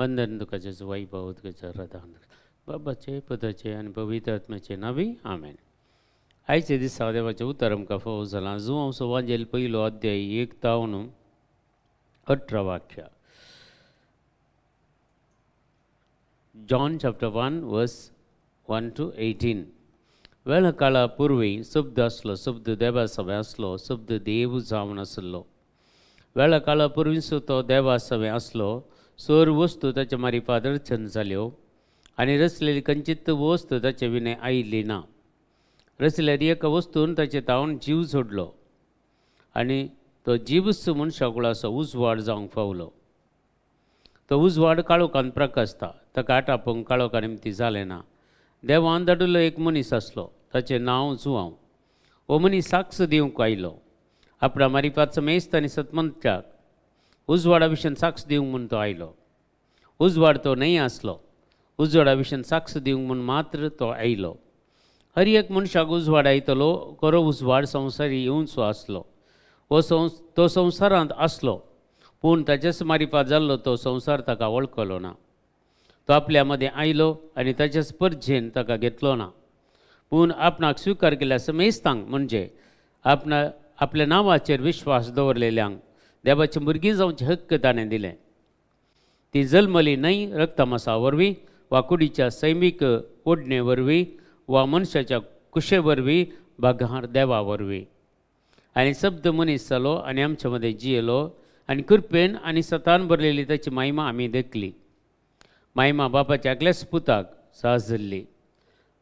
वंदन तुका जेजू आई भाव तुका रदान बाबाचे पदाचे आनी पवित्र आत्म्याचे नावी आमेन. आयचे दिसा देवाचें उतर आमकां फावो जालां. जुवांव वांजेल पयलो अध्याय 1 तावन 18 वाक्य. John chapter 1 verse 1 to 18. वेळ काळा पुर्वी शब्द आसलो, शब्द देवा सवें आसलो, शब्द देव जावन आसलो. वेळ काळा पुर्वीसो तो देवा सवें आसलो. सोर वस्तू ताचे मारिफात रचन जाल्यो आनी रचलेली कंचित वस्तू ताचे विणें आयिल्ली ना. रचल्यार एका वस्तून ताचे तावन जीव जोडलो आनी तो जीवच मनशा कुळाचो उजवाड जावंक पावलो. तो उजवाड काळोखान प्रकाशता, ताका आटापूंक काळोखा निमती जालें ना. देवान धाडिल्लो एक मनीस आसलो, ताचें नांव जुवांव. हो मनीस साक्ष दिवंक आयलो, आपणा मारिफात समेस्त आनी सतमंत्याक उजवाडा विशीं साक्ष दिवंक म्हूण तो आयलो. उजवाड तो न्हय आसलो, उजवाडा विशीं साक्ष दिवंक म्हूण मात्र तो आयलो. हर एक मनशाक उजवाड आयतलो, खरो उजवाड संवसारी येवचो आसलो. हो तो संवसारांत आसलो, पूण ताचेच मारिफात जाल्लो तो संवसार ताका वळखलो ना. तो आपल्या मदें आयलो आनी ताचेच परजेन ताका घेतलो ना. पूण आपणाक स्विकार केल्या समेस्तांक, म्हणजे आपणा आपल्या नांवाचेर विश्वास दवरलेल्यांक देवाची भुरगीं जावचे हक्क ताणें दिलें. ती जल्मली न्हय रक्तमासा वरवीं वा कुडीच्या सैमीक ओडणे वरवीं वा मनशाच्या कुशे वरवीं, बगार देवा वरवीं. आनी शब्द मनीस जालो आनी आमचे मदें जियेलो आनी कृपेन आनी सतान भरलेली ताची महिमा आमी देखली. महिमा बापाच्या एकल्याच पुताक साज जाल्ली.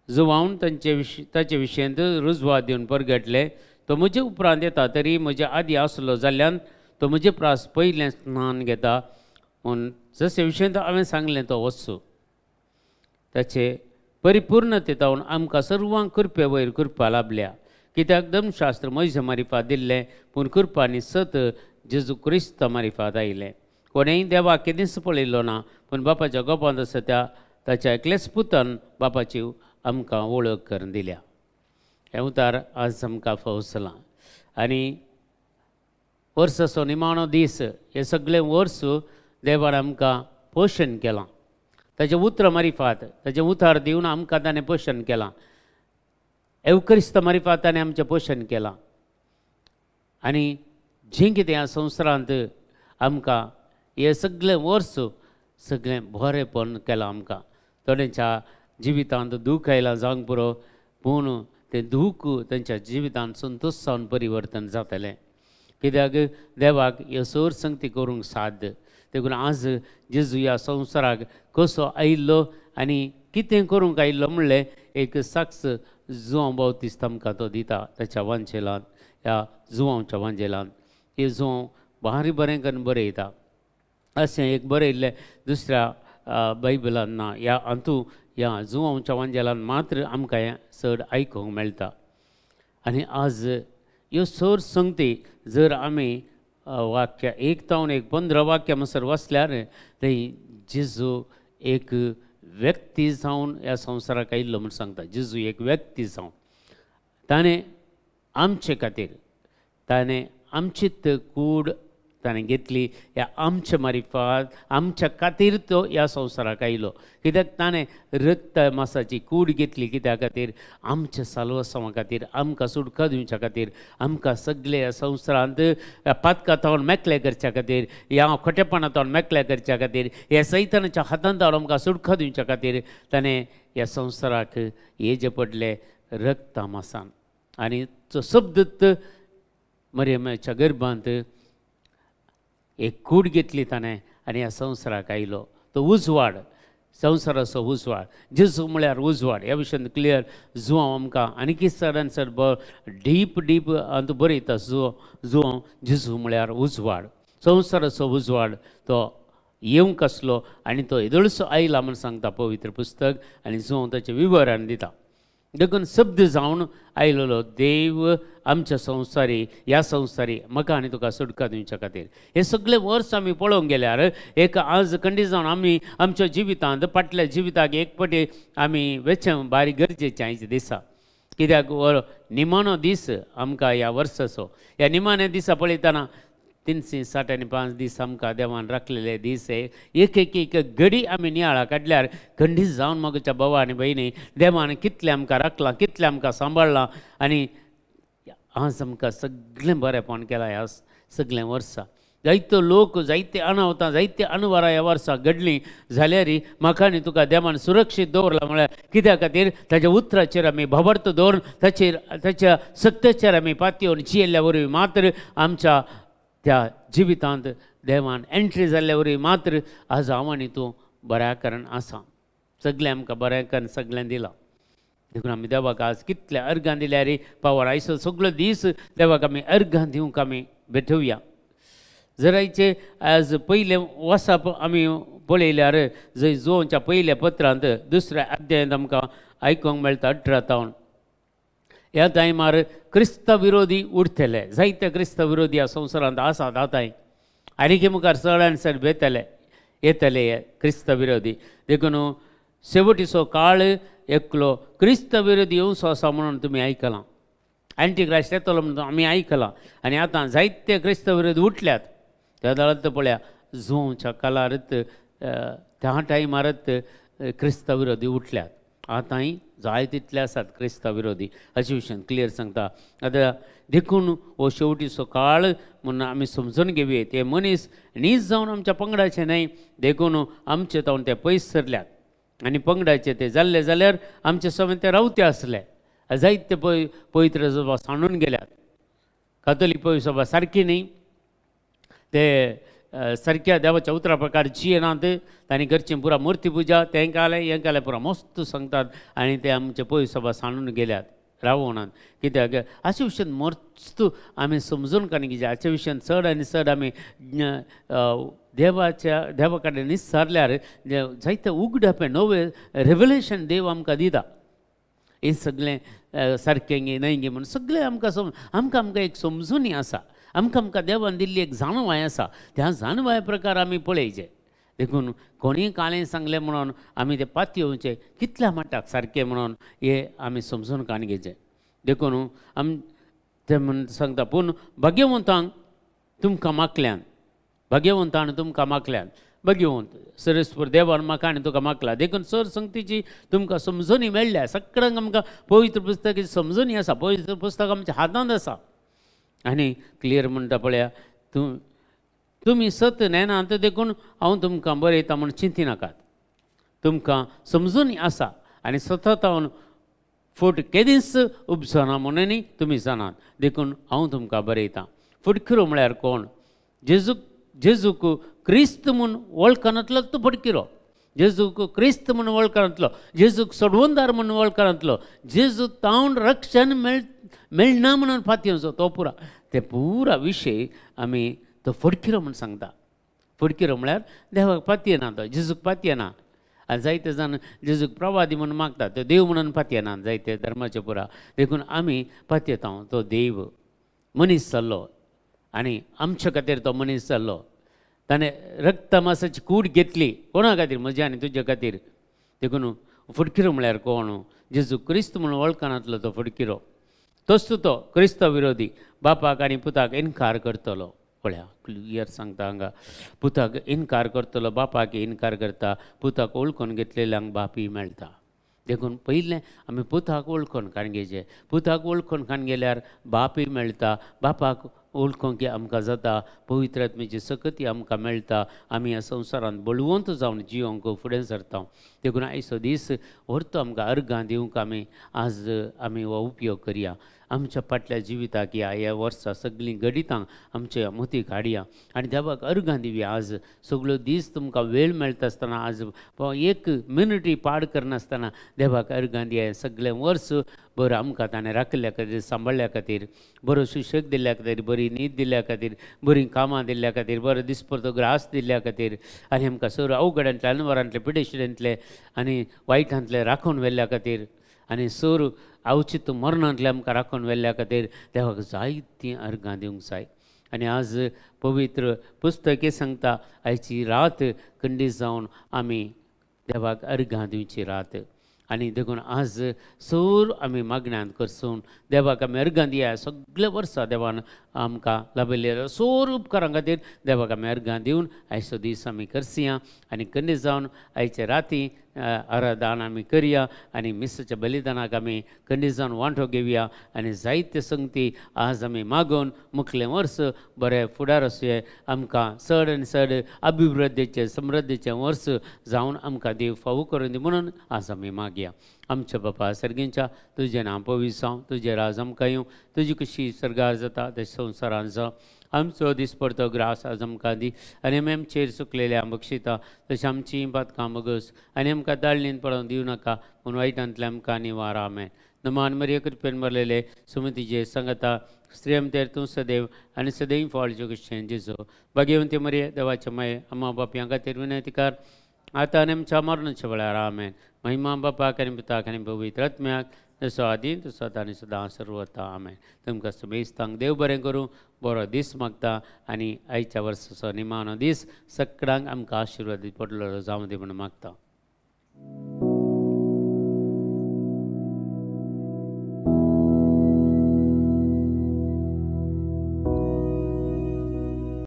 जुवावन ताचे विशयंत रुजवात दिवन परगटले, तो म्हजे उपरांत येता तरी म्हजे आदी आसलो जाल्ल्यान तो म्हजे प्रास पयलें स्नान घेता म्हूण जशे विशयंत हांवें सांगलें तो वचूं. ताचे परिपूर्णते तावन आमकां सर्वांक कृपे वयर कृपा लाभल्या. कित्याक धर्मशास्त्र म्हजे मारिफात दिल्लें, पूण कृपा आनी सत जेजू क्रिस्त मारिफात आयलें. कोणेंय देवाक केदींच पळयलो ना, पूण बापाच्या गोपांत आसा त्या ताच्या एकल्याच पुतान बापाची आमकां वळख करून दिल्या. हें उतार आज आमकां फावसलां. आनी वर्साचो निमाणो दीस, हें सगळें वर्स देवान आमकां पोशण केलां. ताचें उतरां मारिफात, ताचें उतार दिवन आमकां ताणें पोशण केलां. एवक्रिस्त मारिफात ताणें आमचें पोशण केलां. आनी जें कितें ह्या संवसारांत आमकां हें सगळें वर्स सगळें बरेंपण केलां आमकां. थोड्यांच्या जिवितांत दूख आयलां जावंक पुरो, पूण तें दूख तांच्या जिवितांत संतोश जावन परिवर्तन जातलें. कित्याक देवाक ह्यो सोर संगती करूंक साध्य. देखून आज जेजू ह्या संवसाराक कसो आयिल्लो आनी कितें करूंक आयिल्लो म्हणलें एक साक्ष जुवांव बावतिस्त आमकां तो दिता ताच्या वांजेलांत, ह्या जुवांवच्या वांजेलांत. हे जुवांव भारी बरें करून बरयता. अशें एक बरयल्लें दुसऱ्या बायबलान ना. ह्या हातूंत ह्या जुवांवच्या वांजेलान मात्र आमकां हें चड आयकूंक मेळटा. आनी आज ह्यो सोर संगती जर आमी वाक्य 1 तावन 15 वाक्य म्हणसर वाचल्यार थंय जेजू एक व्यक्ती जावन ह्या संवसाराक आयिल्लो म्हूण सांगता. जेजू एक व्यक्ती जावन ताणें आमचे खातीर, ताणें आमचीच कूड ताणें घेतली. ह्या आमच्या मारिफात आमच्या खातीर तो ह्या संवसाराक आयलो. कित्याक ताणें रक्त मासाची कूड घेतली, कित्या खातीर? आमच्या साल्वासांवा खातीर, आमकां सुटका दिवच्या खातीर, आमकां सगळे ह्या संवसारांत पातका तावन मेकळे करच्या खातीर, ह्या खोटेपणा तावन मेकळे करच्या खातीर, ह्या सैतानाच्या हातांत तावन आमकां सुटका दिवच्या खातीर ताणें ह्या संवसाराक येजे पडलें रक्ता मासान. आनी तो शब्द मरियमाच्या गर्भांत एक कूड घेतली ताणें आनी ह्या संवसाराक आयलो. तो उजवाड, संवसाराचो उजवाड, जेजू म्हळ्यार उजवाड. ह्या विशयान क्लियर जुवांव आमकां आनीक चड आनी चड डीप डीप हातूंत बरयता. जुवांव जेजू म्हळ्यार उजवाड, संवसाराचो उजवाड तो येवंक आसलो आनी तो येदोळसो आयला म्हूण सांगता पवित्र पुस्तक. आनी जुवांव ताचें विवरण दिता. देखून शब्द जावन आयलेलो देव आमच्या संवसारी, ह्या संवसारी म्हाका आनी तुका सुटका दिवच्या खातीर. हे सगळे वर्स आमी पळोवंक गेल्यार एक आज खंडीत जावन आमी आमच्या जिवितांत फाटल्या जिविताक एक पटी आमी वेचें बारीक गरजेचें आयच्या दिसा. कित्याक निमाणो दीस आमकां ह्या वर्साचो. ह्या निमाण्या दिसा पळयतना 365 दीस आमकां देवान राखलेले दीस हे एक एक एक घडी आमी नियाळा काडल्यार खंडीत जावन म्हज्या भावा आनी भयणी देवान कितलें आमकां राखलां, कितलें आमकां सांबाळ्ळां आनी आज आमकां सगळें बरेंपण केलां. ह्या सगळें वर्सा जायतो लोक जायते अणावतां जायते अणवारां ह्या वर्सा घडलीं जाल्यार म्हाका आनी तुका देवान सुरक्षीत दवरला. म्हळ्यार कित्या खातीर ताच्या उतराचेर आमी भावार्थ दवरून ताचेर ताच्या सत्याचेर आमी पातयेवन जियेल्ल्या वरवीं मात्र आमच्या त्या जिवितांत देवान एंट्री जाल्ल्या वरवीं मात्र आज हांव आनी तूं बऱ्या कारण आसा. सगळें आमकां बऱ्या कारण सगळें दिलां. देखून आमी देवाक आज कितले अर्गां दिल्यार पावर आयसो सगळो दीस देवाक आमी अर्गां दिवंक आमी भेटोवया. जरायचे आज पयलें वसाप आमी पळयल्यार जंय जोंच्या पयल्या पत्रांत दुसऱ्या अध्यायांत आमकां आयकूंक मेळटा 18 तावन ह्या टायमार क्रिस्ता विरोधी उरतले. जायते क्रिस्ता विरोधी ह्या संवसारांत आसात आतांय आनीक मुखार चड आनी चड बेतले येतले हे क्रिस्ता विरोधी. देखून शेवटीचो काळ एकलो क्रिस्त विरोधी येवचो आसा म्हणून तुमी आयकलां. एंटी क्रायस्ट येतलो म्हणून आमी आयकलां आनी आतां जायते क्रिस्त विरोधी उठल्यात. त्या दळांत पळया जोंच्या काळारत त्या टायमारत क्रिस्त विरोधी उठल्यात. आतांय जाय तितले आसात क्रिस्ता विरोधी अशें विशयान क्लियर सांगता. आतां देखून हो शेवटीचो काळ म्हणून आमी समजून घेवया. ते मनीस नीज जावन आमच्या पंगडाचे न्हय, देखून आमचे तावन ते पयस सरल्यात आनी पंगडाचे ते जाल्ले जाल्यार आमचे समेत ते रावते आसले. जायते पय पवित्र सभा सांडून गेल्यात. कातोलीक पवित्र सभा सारकी न्ही, ते सारक्या देवाच्या उतरा प्रकार जियेनात. तांणी करची पुरा मुर्ती पुजा तेंकां आलें हेंकां आलें पुरा मस्त सांगतात आनी ते आमचे पवित्र सभा सांडून गेल्यात रावनात. कित्याक हाचे विशयान मस्त आमी समजून काडून कितें हाचे विशयान चड आनी चड आमी देवाच्या देवा कडेन निस्सारल्यार जायते उगडापें नवें रेवलेशन देव आमकां दिता. हें सगळें सारकें गे न्हय गे म्हूण सगळें आमकां आमकां आमकां एक समजुनी आसा. आमकां आमकां देवान दिल्ली एक जाणवाय आसा. त्या जाणवाय प्रकार आमी पळयचे. देखून कोणीय काळें सांगलें म्हणून आमी तें पातयेवचें कितल्या मटाक सारकें म्हणून हें आमी समजून काडून घेवचें. देखून आम ते म्हण सांगता पूण भाग्यवंतांक तुमकां मागल्यान, भाग्यवंतान तुमकां मागल्यान, भाग्यवंत सरस्वर देवान म्हाका आनी तुका मागला. देखून सर संगतीची तुमकां समजणी मेळ्ळ्या. सगळ्यांक आमकां पवित्र पुस्तकाची समजणी आसा. पवित्र पुस्तक आमच्या हातांत आसा आनी क्लियर म्हणटा पळया तूं तुमी सत नेनात देखून हांव तुमकां बरयता म्हूण चिंतिनाकात. तुमकां समजून आसा आनी सतत हांव फट केदींच उपजना म्हणून तुमी जाणात. देखून हांव तुमकां बरयता. फटकिरो म्हळ्यार कोण? जेजूक जेजूक क्रिस्त म्हूण वळखनातलो तो फटकिरो. जेजूक क्रिस्त म्हूण वळखनातलो, जेजूक सोडवणदार म्हूण वळखनातलो, जेजू तावन रक्षण मेळना म्हणून फातयेवचो तो पुरा ते पुरा विशय आमी तो फटकिरो म्हूण सांगता. फटकिरो म्हळ्यार देवाक पातयेना तो, जेजूक पातयेना. आनी जायते जाण जेजूक प्रवादी म्हणून मागतात, तो देव म्हणून पातयेना जायते धर्माचे पुरा. देखून आमी पातयेता तो देव मनीस जाल्लो आनी आमचे खातीर तो मनीस जाल्लो. ताणें रक्तमासाची कूड घेतली कोणा खातीर? म्हज्या आनी तुज्या खातीर. देखून फटकिरो म्हळ्यार कोण? जेजू क्रिस्त म्हणून वळखनातलो तो फटकिरो. तोच तो क्रिस्त विरोधी बापाक आनी पुताक इनकार करतलो. पळया क्लियर सांगता हांगा, पुताक इनकार करतलो, बापाक इनकार करता. पुताक वळखून घेतलेल्यांक बापी मेळटा. देखून पयलें आमी पुताक वळखून काडून घेवचें. पुताक वळखून काडून गेल्यार बापी मेळटा. बापाक वळखूंक आमकां जाता. पवित्र आत्म्याची सकती आमकां मेळटा. आमी ह्या संवसारांत बळवंत जावन जिवंक फुडें सरता. देखून आयचो दीस व्हरतो आमकां अर्गां दिवंक आमी आज आमी हो उपयोग करया. आमच्या फाटल्या जिविताक ह्या ह्या वर्सा सगळीं घडितां आमच्या मतीक हाडया आनी देवाक अर्गां दिवया. आज सगळो दीस तुमकां वेळ मेळटा आसतना आज एक मिनटी पाड करनासतना देवाक अर्गां दिया. सगळें वर्स बरें आमकां ताणें राखिल्ल्या खातीर, सांबाळ्ळ्या खातीर, बरो सुशेग दिल्ल्या खातीर, बरी न्हीद दिल्ल्या खातीर, बरीं कामां दिल्ल्या खातीर, बरो दिसपरतो ग्रास दिल्ल्या खातीर आनी आमकां सर्व अवघडांतले, अनवरांतले, पिडेशिडेंतले आनी वायटांतले राखून व्हेल्ल्या खातीर आनी सर्व अवचित मरणांतले आमकां राखून व्हेल्ल्या खातीर देवाक जायतीं अर्गां दिवंक जाय. आनी आज पवित्र पुस्तक सांगता आयची रात खंडीत जावन आमी देवाक अर्गां दिवची रात. आनी देखून आज सर आमी मागण्यांत करसून देवाक आमी अर्गां दिया. सगळे वर्सा देवान आमकां लाभिल्ल्या सोर उपकारां खातीर देवाक आमी अर्गां दिवन आयचो दीस आमी करसिया आनी कन्नी जावन आयचे राती आराधन आमी करया आनी मिसाच्या बलिदानाक आमी कन्नी जावन वांटो घेवया आनी जायते संगती आज आमी मागून मुखलें वर्स बरें फुडार अशें आमकां चड आनी चड अभिवृद्धीचें समृद्धीचें वर्स जावन आमकां देव फावो करून दी म्हणून आज आमी मागया. आमच्या बापा सर्गींच्या तुजें नांव पवित्र जावं, तुजें राज आमकां येवं, तुजी खुशी सर्गार जाता तशें संवसारांत जावं. आमचो दिसपडतो ग्रास आज आमकां दी आनी आमी आमचेर चुकलेल्या बक्षिता तशें आमचीं पातकां बगस आनी आमकां दाळणीन पळोवन दिवं नाका पूण वायटांतलें आमकां निवार. आमेन. नमान मरिये कृपेन भरलेले सुमतीचे सांगता स्त्रियमतेर तूं सदैव आनी सदैव फळचो क्रिश्चन जेजू. भाग्यवंती मरिये देवाचे माये अम्मा बापयां खातीर विनंती कर आतां आनी आमच्या मरणाच्या वेळार. आमेन. महिमा बापाक आनी पुताक आनी पवित्र आत्म्याक जसो आदी तसो आतां आनी सदां सर्वता. आमेन. तुमकां समेस्तांक देव बरें करूं, बरो दीस मागता आनी आयच्या वर्साचो निमाणो दीस सगळ्यांक आमकां आशिर्वाद पडलेलो जावं दी म्हूण मागता.